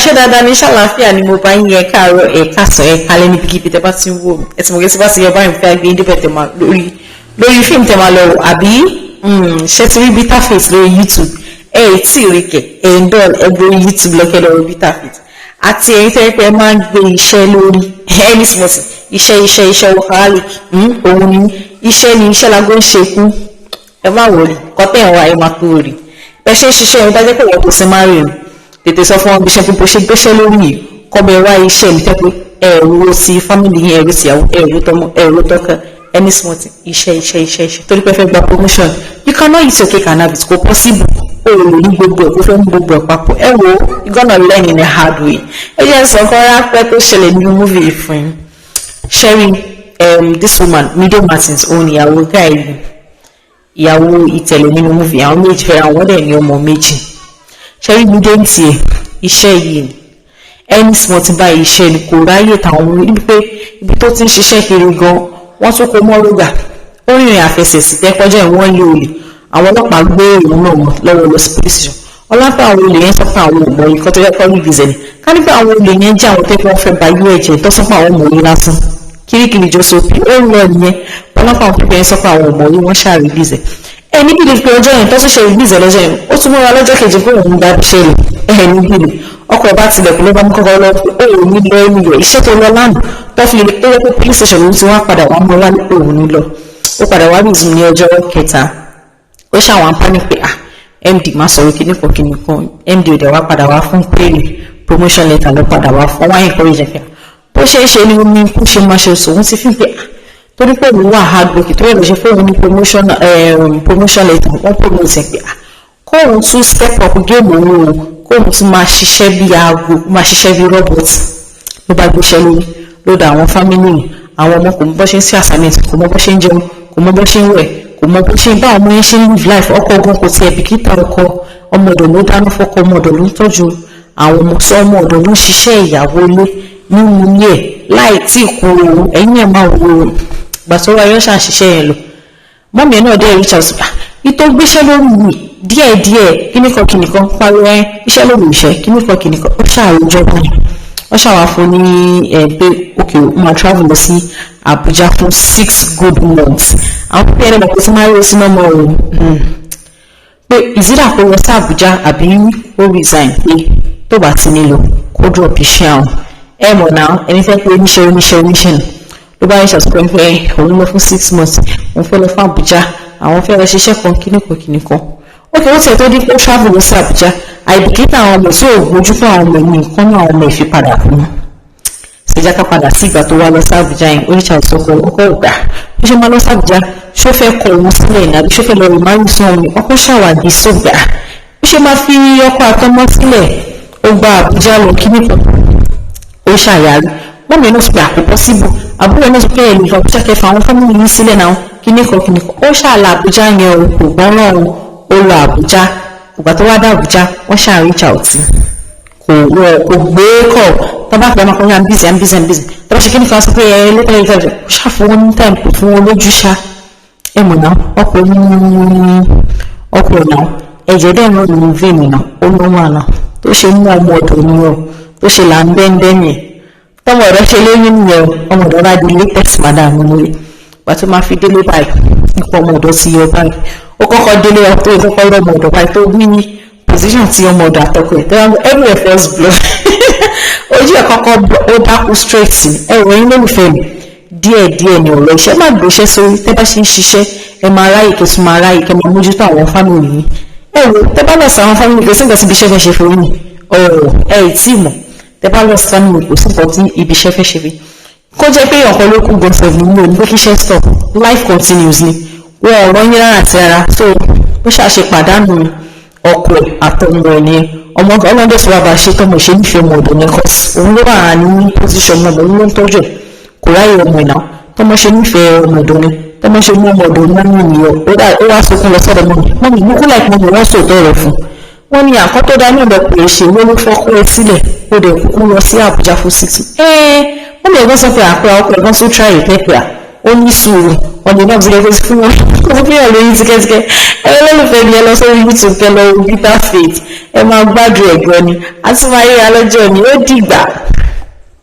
Ṣé dáadáa ní ṣàlàáfíà ni mo bá yín? Ẹ káàárọ̀, ẹ káàsán, ẹ kálẹ́ níbikíbi tẹ́ bá ti ń wò mí. Ẹ ti mọ̀ kí tí bá ti yọ báyìí fẹ́ gbé débẹ̀ tẹ́ máa lórí fíìmù tẹ́ máa lọ wò, àbí ṣé ti rí Bitter Face lórí YouTube? Ẹ ẹ tí ì rí kẹ ẹ ń dọ́ọ̀lù ẹ gbé YouTube lọ́kẹ́ lọ́wọ́ Bitter Face. Àti ẹ̀yin tẹ́ pé ẹ máa ń gbé iṣẹ́ lórí ẹni sùmọ̀sì, iṣẹ́, iṣẹ́, iṣẹ́, workaholic, òun ni iṣẹ́ ni iṣẹ́ lago ń ṣe kú. Ẹ má wọlé kọ́tẹ́ ẹ̀ wá, ẹ máa kúrò rí bẹ́ẹ̀ ṣe ń ṣiṣẹ́ yẹn. Dájẹ́ pé wọ́n kò sí máa rìn, tètè sọ fún wọn bí iṣẹ́ pé bó ṣe gbéṣẹ́ lórí yìí kọ́ bẹ wá iṣẹ́ mi tẹ́ pé ẹ̀rù sí family yẹn, ẹ̀rù síyàwó, ẹ̀rù tọmọ, ẹ̀rù tọkọ, any small thing, iṣẹ́, iṣẹ́, iṣẹ́, iṣẹ́, torí pé fẹ́ gba promotion. You cannot eat your cake and have it. Kò possible. O ò ní gbogbo ẹ̀ kó fẹ́ mú gbogbo ẹ̀ papọ̀. Ẹ wo, you gonna learn in a hard way. Ẹ jẹ́ sọ fún ráńpẹ́ tó ṣẹlẹ̀ nínú movie yìí fún yín. Sherry, this woman, Mide Martins, òun ìyàwó guy yìí, ìyàwó Ìtẹ̀lẹ̀ nínú movie. Àwọn méjì fẹ́ra wọn, dẹ̀ ní ọmọ méjì. Sherry, Mide ń tiẹ̀, iṣẹ́ yìí ni, any small thing báyìí, iṣẹ́ ni. Kò ráyè táwọn ọmọ níbi pé ibi tó ti ń ṣiṣẹ́ kiri gan, wọ́n tún kó mọ́rúgà. Ó rìnrìn àfẹsẹ̀sí tẹ́kọ́jọ́ ìwọ́n lé olè. Àwọn ọlọ́pàá gbé òun náà lọ́wọ́ lọ sí police station. Ọlọ́pàá, àwọn olè yẹn sọ pé àwọn ò mọ ikọ́ tó yẹ kọ́ release ẹ̀ ní ká nípa àwọn olè yẹn jẹ́ àwọn tẹ́kọ̀ fẹ́ ba yú ẹ̀jẹ̀ tó sọ pé àwọn mọ̀ orí lásán kirikiri jọ́sọ̀pì ó ń lọ nìyẹn. Ọlọ́pàá, àwọn pípẹ́ yẹn sọ pé àwọn ò mọ̀ orí, wọ́n ṣáà release ẹ̀. Ẹ níbi lè pe ọjọ́ yẹn tó ṣẹ̀ṣẹ̀ release ẹ̀ lọ́jọ́ yẹn, ó tún múra lọ́jọ́ kejì pé òun gba iṣẹ́ rẹ̀. Ẹ níbi lè ọkọ̀ ọba tilẹ̀kùn ló bá mú kọ́kọ́ lọ pé òun ní lọ ẹnu rẹ̀. Iṣẹ́ tó lọ lánàá tó fi lè pé police station lòun ti wá padà wá mọ́ wá ní òun ní lọ. Ó padà wá resume ní ọjọ́ kẹta. Ó ṣàwọn panic pé, ah, MD má sọ̀rọ̀ kíní kan kíní kan. MD ò dẹ̀ wá padà wá fún péré promotion letter ló padà wá fún wáyé encourage ẹ̀. Bó ṣe é ṣe ni ní kó ṣe máa ṣe sòun ti fi pé, ah, torí pé òun wà hard work, torí ẹ̀ ló ṣe fóun ní promotion letter. Wọ́n promote ẹ̀ pé, ah, kóun tún step up game òun o, kóun tún máa ṣiṣẹ́ bí aago, máa ṣiṣẹ́ bí robot. Ló bá gbéṣẹ́ lórí lódò àwọn family, àwọn ọmọ, kò mọ bó ṣe ń ṣe assignment, kò mọ bó ṣe ń jẹun, kò mọ bó ṣe ń wẹ̀, kò mọ bó ṣe ń bá ọmọ yẹn ṣe ń live life. Ọkọ ogun kò tiẹ̀ bìkítà ọkọ. Ọmọ ọ̀dọ̀ ló dáná fọ́kọ, ọmọ ọ̀dọ̀ ló ń tọ́jú àwọn ọmọ sọ, ọmọ ọ̀dọ̀ ló ń ṣiṣẹ́ ìyàwó ilé nínú ilé ẹ̀ láì tí ì kú òun. Ẹ̀yìn ẹ̀ máa wo ìgbà tó wáyé ọ̀ṣà ṣiṣẹ́ yẹn lọ. Mummy ẹ̀ náà dé reach out, ìtò gbéṣẹ́ lórí yìí díẹ̀díẹ̀, kíníkan kíníkan, pariwo ẹ iṣẹ́ lórí iṣẹ́, kíníkan kíníkan. Ó ṣàròjọ báyìí, wọ́n ṣàwà fún ní ẹ pé ok, ó máa travel lọ sí Abuja fún 6 good months. Àwọn pípẹ́ ẹni mọ̀ pé tí máa rí sínú ọmọ òun pé ìzídà kó lọ sí Abuja àbí ó resign, pé tó bá ti nílò kó drop iṣẹ́ àwọn. Ẹ mọ̀ náà, ẹni fẹ́ pé oníṣẹ́, oníṣẹ́, oníṣẹ́ nù ló bá ń ṣàtúnkọ́ pé òun lọ fún 6 months, òun fẹ́ lọ fún Abuja, àwọn fẹ́ lọ ṣiṣẹ́ kan, kíníkan kíníkan. Ó kì í wọ́n tiẹ̀ tó dín pé travel lọ sí Abuja, àìbìkítà àwọn ọmọ tí ò gbójú fún àwọn ọmọ ní nǹkan náà, àwọn ọmọ ìfipadà fún un ṣèjà. Ká padà sí ìgbà tó wá lọ sí Abuja yẹn. Oríṣi àìsọkọ ọkọ ògbà bí ṣe máa lọ sí Abuja, ṣó fẹ́ kọ òun sílẹ̀ ní àbí ṣó fẹ́ lọ rí márùn sí òun? Ọkọ ṣàwádìí sógbà bí ṣe máa fi ọkọ àtọmọ sílẹ̀, ó gba Abuja lọ, kíní kan. Ó ṣàyàrí. Mummy náà sọ pé àkókò síbò, àbúrò náà sọ pé ẹ̀ lè Abuja kẹfà àwọn family yìí sílẹ̀ náà, kíní kan kíní kan. Ó ṣàlà Abuja yẹn o, kò gbọ́ràn o. Ó lọ Abuja. Ìgbà tó wá dé Abuja, wọ́n ṣáà reach out, kò wọ́n kò gbé kọ̀. Tó bá pẹ́, ọmọkùnrin, "I'm busy, I'm busy, I'm busy." Tó bá ṣe kíní kan, sọ pé ẹ later, later. Ó ṣàfún wọn ní time, kò fún wọn lójú ṣá. Ẹ mọ̀ náà, ọkùnrin, ọkùnrin náà, ẹ̀jẹ̀ dẹ̀ ń rìn ní vein náà. Ó ló wà náà tó ṣe mú ọmọ ọ̀dọ̀ ni o, tó ṣe là ń bẹ́ńbẹ́ yẹn, tọmọ ọ̀dọ̀ ṣe lóyún nìyẹn o. Ọmọ ọ̀dọ̀ bá di latest madam nílé. Ìgbà tó máa fi délé báyìí, nípa ọmọ ọ̀dọ̀ ti yọ báyìí. Ó kọ́kọ́ délé tó kọ́kọ́ rí ọmọ ọ̀dọ̀ báyìí, tó ní position tí ọmọ ọ̀dọ̀ àtọkọ ẹ̀ tẹ́wọ́n, everywhere first blow, ojú ẹ̀ kọ́kọ́ ó dákú straight ni. Ẹ wọ yín lólùfẹ́ mi, díẹ̀díẹ̀ ni ọ̀rọ̀ iṣẹ́. Má gbéṣẹ́ sórí. Tẹ́ bá ṣe ń ṣiṣẹ́, ẹ máa ráyè kẹ́ tún máa ráyè kẹ́ máa mójútó àwọn family yín. Ẹ wo, tẹ́ bá lọ sí àwọn family, kò sí nǹkan tí ibi iṣẹ́ fẹ́ ṣe fún yín. Ọ̀rọ̀ ẹ ì tí mọ̀, tẹ́ bá lọ sí family, kò sí nǹkan tí ibi iṣẹ́ fẹ́ ṣe fún yín. Kó jẹ́ pé ọ̀kan ló kú gan sef nínú òní pé kí iṣẹ́ stop, life continues ni. Wọn ọ̀rọ̀ yín rárá àti rárá. So ó ṣàṣe pàdánù ọkọ ẹ̀ àtọmọ ẹ̀ nìyẹn. Ọmọ ọlọ́dẹ sọ wà bá ṣe tọmọ ìṣe nífẹ̀ẹ́ ọmọ ọ̀dọ̀ ní cause òun ló wà ní position ọmọ, òun ló ń tọ́jú ẹ̀, kò ráyè ọmọ ẹ̀ náà. Tọmọ ṣe nífẹ̀ẹ́ ọmọ ọ̀dọ̀ ni, tọmọ ṣe mú ọmọ ọ̀dọ̀ ní nìyẹn. Ó wá sunkún lọ sọ́dọ̀ mummy. Mummy mú kú láìpẹ́, mummy wọ́n sòótọ́ rẹ̀ fún wọ́n ní àkọ́ tó dá ní ọ̀dọ̀ pé ṣe wọ́n ló fọ́kọ́ ẹ sílẹ̀, ó dẹ̀ kúkú lọ sí Àbújá fún 6. Ẹ́ẹ́, mummy ẹ̀gbọ́n sọ pé àpẹ ọkọ̀ ẹ̀gbọ́n tó try ìtẹ́pẹ́ à Ó ní sùúrù ọ̀nà náà ti kẹ́kẹ́ fún wọn, ó ti fihàn lórí tíkẹ́tíkẹ́. Ẹ lọ́lùfẹ́ mi, ẹ lọ sórí YouTube, kẹ́ lọ wo Bitter Faith, ẹ máa gbádùn ẹ̀ gan ni. A tún máa ríra lọ́jọ́ ni. Ó dìgbà.